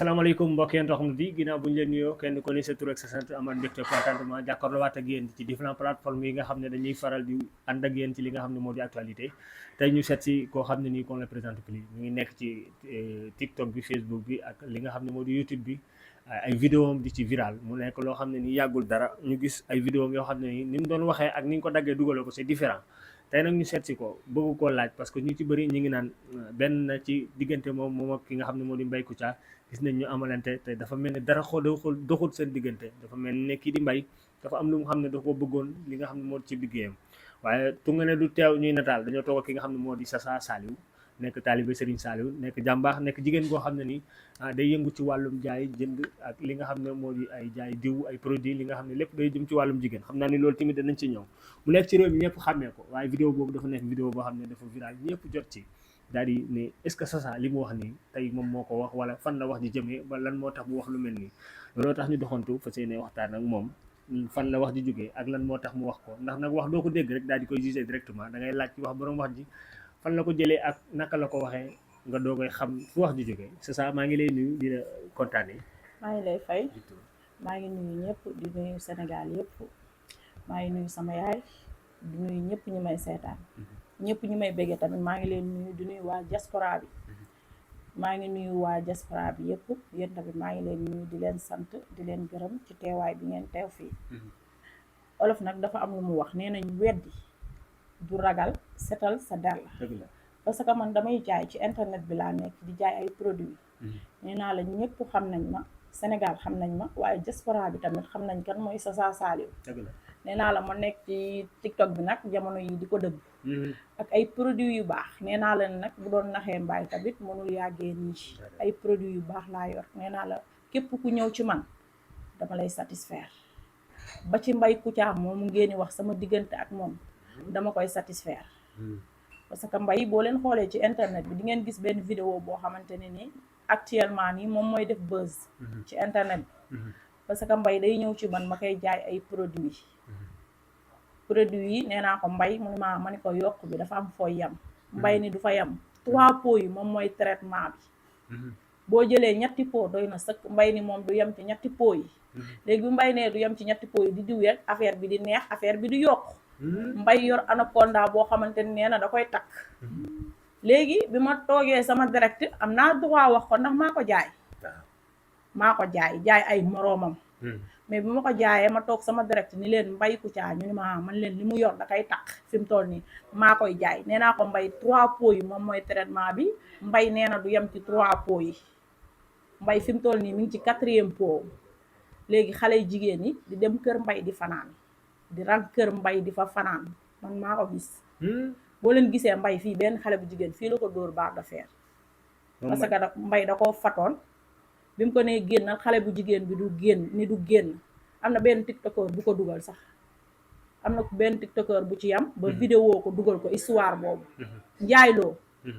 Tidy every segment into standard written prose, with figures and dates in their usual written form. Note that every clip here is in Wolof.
salaamaaleykum mbokk yéen xam di ginnaaw bu ñu leen nuyoo kenn ko ni sa tur ak sa sant amal mbégte contentement jàkkaarloo waat ak yéen ci différentes plateformes yi nga xam ne dañuy faral di ànd ak yéen ci li nga xam ne moo di actualité tey ñu seet si koo xam ne nii qu'on le présente plus ñu ngi nekk ci TikTok bi Facebook bi ak li nga xam ne moo di YouTube bi ay vidéo am di ci viral mu nekk loo xam ne nii yàggul dara ñu gis ay vidéo am yoo xam ne nii ni mu doon waxee ak ni ñu ko daggee dugaloo ko c'est différent tey nag ñu seet si ko bëgg koo laaj parce que ñu ci bëri ñu ngi naan benn na ci diggante moom ak ki nga xam ne moo di Mbaye Kouthia gis nañ ñu amalante te dafa mel ni dara doxul seen diggante dafa mel ni kii di Mbaye dafa am lu mu xam ne dafa ko bëggoon li nga xam ne moo di ci liggéeyam waaye tu nga ne du teew ñuy nataal dañoo toog ak ki nga xam ne moo di Sasa Saliou nekk taalibe Serigne Saliou nekk jàmbaax nekk jigéen goo xam ne nii day yëngu ci wàllum jaay jënd ak li nga xam ne moo di ay jaay diw ay produits li nga xam ne lépp day jëm ci wàllum jigéen xam naa ni loolu tamit danañ ci ñëw mu nekk ci réew mi ñëpp xàmmee ko waaye vidéo boobu dafa nekk vidéo boo xam ne dafa viral ñëpp jot ci daal di ne est-ce que Sasa li mu wax nii tey moom moo ko wax wala fan la wax ji jëmee ba lan moo tax mu wax lu mel nii looloo tax ñu doxantu fas yéene waxtaan ak moom fan la wax ji jógee ak lan moo tax mu wax ko ndax nag wax doo ko dégg rek daal di koy juger directement da ngay laaj ci wax borom wax ji fan la ko jëlee ak naka la ko waxee nga doo koy xam fu wax ji jógee Sasa maa ngi lay nuyu di la kontaanee. maa ngi lay fay maa ngi nuyu ñëpp di nuyu Sénégal yëpp maa ngi nuyu sama yaay di nuyu ñëpp ñu may seetaan ñëpp ñu may béggee tamit maa ngi leen nuyu di nuyu waa diaspora bi maa ngi nuyu waa diaspora bi yëpp yéen tamit maa ngi leen nuyu di leen sant di leen gërëm ci teewaay bi ngeen teew fii olof nag dafa am lu mu wax nee nañ weddi du ragal setal sa der la parce que man damay jaay ci internet bi laa nekk di jaay ay produits nee naa la ñëpp xam nañ ma Sénégal xam nañ ma waaye diaspora bi tamit xam nañ kan mooy Sasa Saliou nee naa la ma nekk ci TikTok bi nag jamono yi di ko dëgg ak ay produits yu baax nee naa la nag bu doon naxee mbaay tamit mënul yàggee nii ay produits yu baax laa yor nee naa la képp ku ñëw ci man dama lay satisfaire ba ci Mbaye Kouthia moom ngeen wax sama diggante ak moom dama koy satisfaire parce que Mbaye boo leen xoolee ci internet bi di ngeen gis benn vidéo boo xamante ne ni actuellement nii moom mooy def buzz ci internet bi parce que Mbaye day ñëw ci man ma koy jaay ay produits yi nee naa ko Mbaye mu ne ma ni ko yokk bi dafa am fooy yam Mbaye ni du fa yam 3 pots yi moom mooy traitement bi boo jëlee ñetti pot doy na sëkk Mbaye ni moom du yem ci ñetti pot yi léegi bi Mbaye nee du yem ci ñetti pot yi di diw rek affaire bi di neex affaire bi di yokk Mbaye yor anaconda boo xamante ni nee na da koy takk léegi bi ma toogee sama direct am naa droit wax ko ndax maa ko jaay ay moroomam mais bi ma ko jaayee ma toog sama direct ni leen Mbaye Kouthia ñu ni ma man leen li mu yor da koy takk fi mu toll nii maa koy jaay nee naa ko Mbaye 3 pots yi moom mooy traitement bi Mbaye nee na du yem ci 3 pots yi Mbaye fi mu toll nii mi ngi ci 4e pot léegi xale yu jigéen ñi di dem kër Mbaye di fanaan di rang kër Mbaye di fa fanaan man maa ko gis boo leen gisee Mbaye fii benn xale bu jigéen fii la ko dóor barre de fer parce que Mbaye da koo fatoon bi mu ko nee génnal xale bu jigéen bi du génn am na benn tiktoker bu ko dugal sax am na benn tiktoker bu ci yam ba vidéo ko dugal ko histoire boobu njaayloo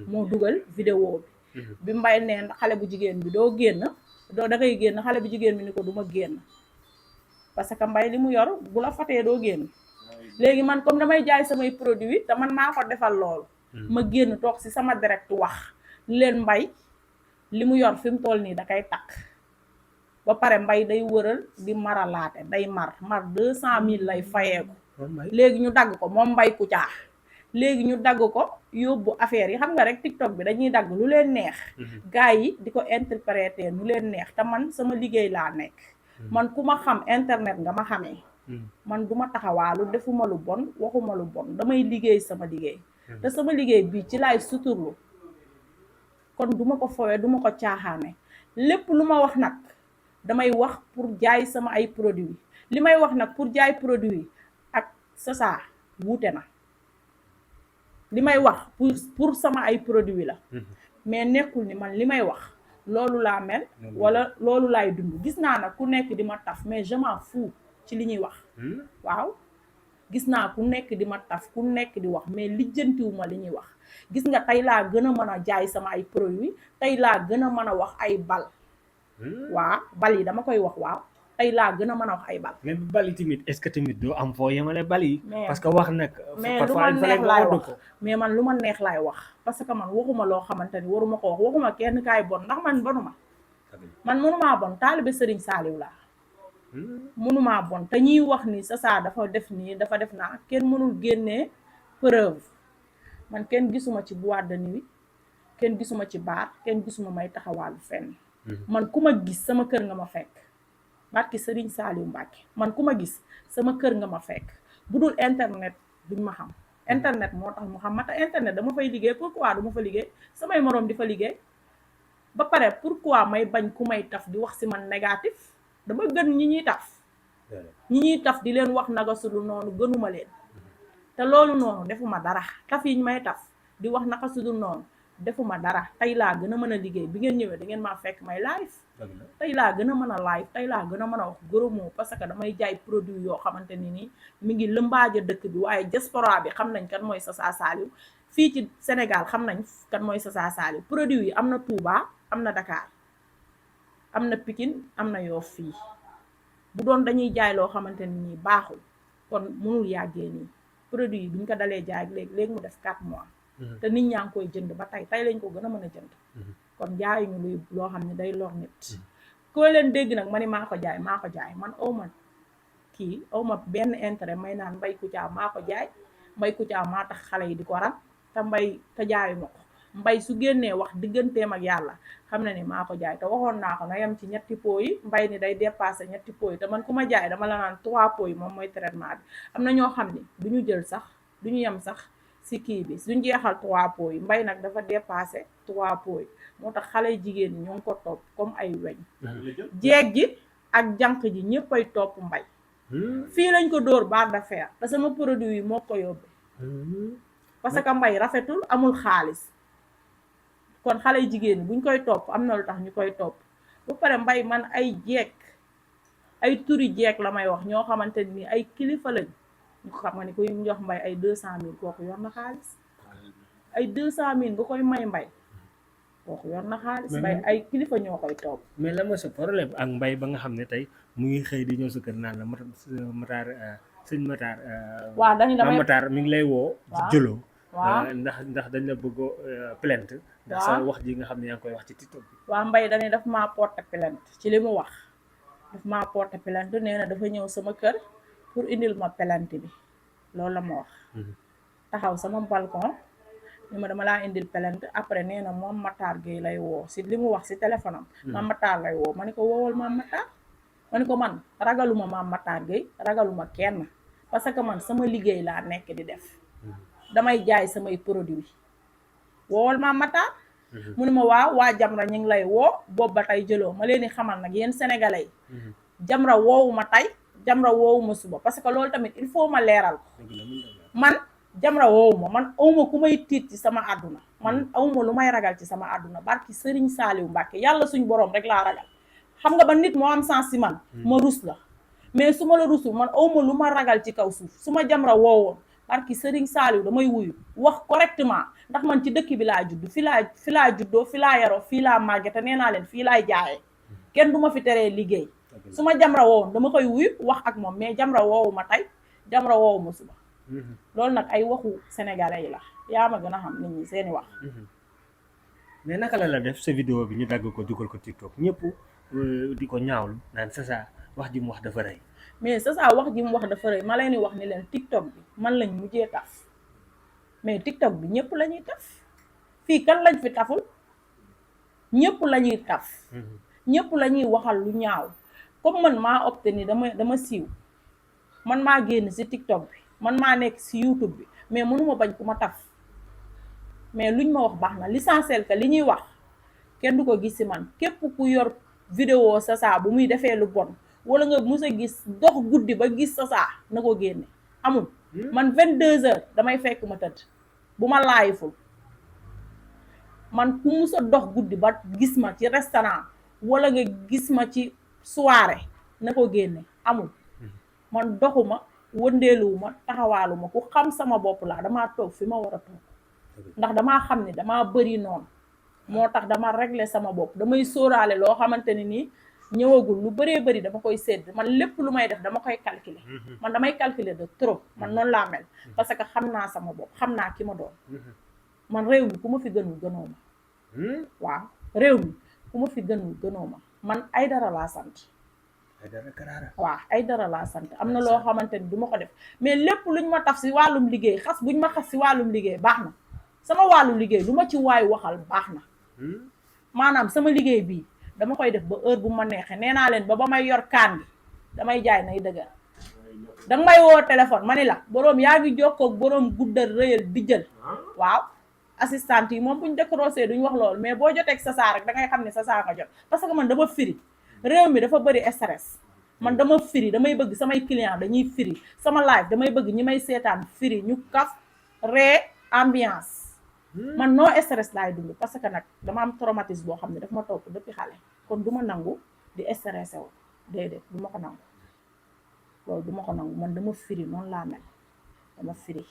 moo dugal vidéo bi Mbaye nee xale bu jigéen bi doo génn da ngay génn xale bu jigéen bi ni ko du ma génn parce que Mbaye li mu yor bu la fatee doo génn léegi man comme damay jaay samay produits te man maa ko defal loolu ma génn toog si sama direct wax leen Mbaye li mu yor fi mu toll nii da koy takk ba pare Mbaye day wëral di maralaate day mar 200 000 lay fayeeku léegi ñu dagg ko moom Mbaye Kouthia léegi ñu dagg ko yóbbu affaire yi xam nga rek TikTok bi dañuy dagg lu leen neex gars yi di ko interpréter nu leen neex te man sama liggéey laa nekk man ku ma xam internet nga ma xamee man du ma taxawaalu defuma lu bon waxuma lu bon damay liggéey sama liggéey te sama liggéey bii ci laay suturlu kon duma ko fowee duma ko caaxaane lépp lu ma wax nag damay wax pour jaay sama ay produits li may wax nag pour jaay produit ak Sasa wuute na li may wax pour sama ay produits la mais nekkul ni man li may wax loolu laa mel wala loolu laay dund gis naa nag ku nekk di ma taf mais je m'en fous ci li ñuy wax waaw gis naa ku nekk di ma taf ku nekk di wax mais lijjantiwuma li ñuy wax gis nga tey laa gën a mën a jaay sama ay produits tey laa gën a mën a wax ay bal waaw bal yi dama koy wax waaw tey laa gën a mën a wax ay bal mais bali tamit est-ce que tamit doo am foo yemale bali parce que wax nag mais lu ma neex laay wax mais man lu ma neex laay wax parce que man waxuma loo xamante ni waruma ko wax waxuma kenn kaay bon ndax man bonuma man mënumaa bon taalibe Sëriñ Saaliw laa mënumaa bon te ñuy wax ni Sasa dafa def nii dafa def naa kenn mënul génnee preuve man kenn gisuma ci boîte de nuit kenn gisuma ci baar kenn gisuma may taxawaalu fenn man ku ma gis sama kër nga ma fekk barki Sëriñ Saaliw Mbàkke man ku ma gis sama kër nga ma fekk bu dul internet duñ ma xam internet moo tax mu xam ma te internet dama fay liggéey pourquoi du ma fa liggéey samay moroom di fa liggéey ba pare pourquoi may bañ ku may taf di wax si man négatif dama gën ñi ñuy taf di leen wax naga sudul noonu gënuma leen te loolu noonu defuma dara taf yi ñu may taf di wax naka sudul noonu defuma dara tey laa gën a mën a liggéey bi ngeen ñëwee da ngeen maa fekk may live tey laa gën a mën a live tey laa gën a mën a wax gros mot parce que damay jaay produit yoo xamante ni nii mi ngi lëmbaaja dëkk bi waaye diaspora bi xam nañ kan mooy Sasa Saliou fii ci Sénégal xam nañ kan mooy Sasa Saliou produit yi am na Touba am na Dakar am na Pikine am na Yoff fii bu doon dañuy jaay loo xamante ni nii baaxul kon mënul yàggee nii produit yi bi ñu ko dalee jaay léegi mu def 4 mois te nit ñaa ngi koy jënd ba tey lañ ko gën a mën a jënd kon jaayuñu luy loo xam ne day lor nit koo leen dégg nag ma ni maa ko jaay man awma benn intérêt may naan Mbaye Kouthia maa ko jaay Mbaye Kouthia maa tax xale yi di ko ran te jaayu ma ko Mbaye su génnee wax digganteem ak yàlla xam na ni maa ko jaay te waxoon naa ko na yem ci ñetti pot yi Mbaye ni day dépassé ñetti pot yi te man ku ma jaay dama la naan 3 pot yi moom mooy traitement bi am na ñoo xam ne duñu jël sax duñu yem sax si kii bi suñ jeexal 3 pots yi Mbaye nag dafa dépassé 3 pots yi moo tax xale jigéen ñi ñoo ngi ko topp comme ay weñ jeeg ji ak jànq ji ñëpp ay topp Mbaye fii lañ ko dóor barre de fer te sama produit yi moo ko yóbbe parce que Mbaye rafetul amul xaalis kon xale jigéen ñi buñ koy topp am na lu tax ñu koy topp bu pare Mbaye man ay jeeg ay turi jeeg la may wax ñoo xamante ni ay kilifa lañ ñu xam nga ni koy jox Mbaye ay 200 000 kooku yor na xaalis ay 200 000 nga koy may Mbaye kooku yor na xaalis Mbaye ay kilifa ñoo koy topp mais la mooy sa problème ak Mbaye ba nga xam ne tey mu ngi xëy di ñëw sa kër naan la Matar sëñ Matar waaw dañu damay Matar mi ngi lay woo jëloo waaw ndax dañ la bëgg plainte ndax sa wax ji nga xam ne yaa ngi koy wax ci TikTok bi waaw Mbaye dañu daf maa porter plainte ci li mu wax daf maa porter plainte nee na dafa ñëw sama kër pour indil ma plainte bi loolu la ma wax taxaw sama balcon ni ma dama laa indil plainte après nee na moom Matar Gueye lay woo si li mu wax si téléphone am maam Matar lay woo ma ni ko woowal maam Matar ma ni ko man ragaluma maam Matar Gueye ragaluma kenn parce que man sama liggéey laa nekk di def damay jaay samay produit woowal maam Matar mu ne ma waaw waa Jamra ñu ngi lay woo boobu ba tey jëloo ma leen di xamal nag yéen sénégalais yi Jamra woowu ma tey Jamra woowu ma suba parce que loolu tamit il faut ma leeral ko man Jamra woowu ma man awma ku may tiit ci sama àdduna man awma lu may ragal ci sama àdduna barki Sëriñ Saaliw Mbàkke yàlla suñ boroom rek laa ragal xam nga ba nit moo am sens si man ma rus la mais su ma la rusul man awma lu ma ragal ci kaw suuf su ma Jamra woowoon barki Sëriñ Saaliw damay wuyu wax correctement ndax man ci dëkk bi laa judd fi laa juddoo fi laa yaroo fii laa màgge te nee naa leen fii laay jaayee kenn du ma fi teree liggéey su ma Jamra woowoon dama koy wuyu wax ak moom mais Jamra woowu ma tey Jamra woowu ma suba loolu nag ay waxu sénégalais yi la yaa ma gën a xam nit ñi seeni wax mais naka la def sa vidéo bi ñu dagg ko dugal ko TikTok ñëpp di ko ñaawlu naan Sasa wax ji mu wax dafa rëy mais Sasa wax ji mu wax dafa rëy ma leen di wax ni leen TikTok bi man lañ mujjee taf mais TikTok bi ñëpp la ñuy taf fii kan lañ fi taful ñëpp la ñuy taf ñëpp la ñuy waxal lu ñaaw comme man maa opté ni dama siiw man maa génn ci TikTok bi man maa nekk ci YouTube bi mais mënuma bañ ku ma taf mais luñ ma wax baax na l'essentiel que li ñuy wax kenn du ko gis ci man képp ku yor vidéo Sasa bu muy defee lu bon wala nga mus a gis dox guddi ba gis Sasa na ko génne amul man 22h damay fekk ma tëdd bu ma laayiful man ku mus a dox guddi ba gis ma ci restaurant wala nga gis ma ci soirée na ko génne amul man doxuma wëndeeluwuma taxawaaluma ku xam sama bopp laa damaa toog fi ma war a toog ndax damaa xam ne damaa bëri noonu moo tax dama régler sama bopp damay sóoraale loo xamante ni nii ñëwagul lu bëree bëri dama koy sédd man lépp lu may def dama koy calculer man damay calculer de trop man noonu laa mel parce que xam naa sama bopp xam naa ki ma doon man réew mi ku ma fi gënul gënoo ma waaw réew mi ku ma fi gënoo ma man Aidara laa sant. waaw Aidara laa sant am na loo xamante ni du ma ko def mais lépp luñ ma taf si wàllum liggéey xas buñ ma xas si wàllum liggéey baax na sama wàllu liggéey lu ma ci waay waxal baax na maanaam sama liggéey bii dama koy def ba heure bu ma neexee nee naa leen ba may yor kaan gi damay jaay nay dëgër danga may woo téléphone ma ni la boroom yaa ngi jokkoog boroom guddal rëyal dijjal waaw assistante yi moom buñ décroché duñ wax loolu mais boo joteeg sa saa rek da ngay xam ne sa saa nga jot parce que man dama firi réew mi dafa bëri stress man dama firi damay bëgg samay client dañuy firi sama live damay bëgg ñi may seetaan firi ñu kaf ree ambiance man no stress laay dund parce que nag dama am traumatisme boo xam ne daf ma topp depuis xale kon du ma nangu di stressé wu déedéet du ma ko nangu loolu du ma ko nangu man dama firi noonu laa mel dama firi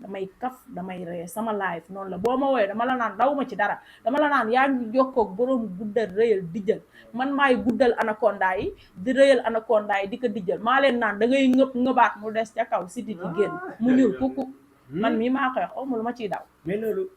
damay kaf damay ree sama live noonu la boo ma woowee dama la naan daw ma ci dara dama la naan yaa ngi jokkoog boroom guddal rëyal dijjal man maay guddal anaconda yi di rëyal anaconda yi di ko dijjal maa leen naan da ngay ngëb ngëbaat mu des ca kaw si di génn mu ñuul kuku man mii maa koy xaw ma lu ma ciy daw mais loolu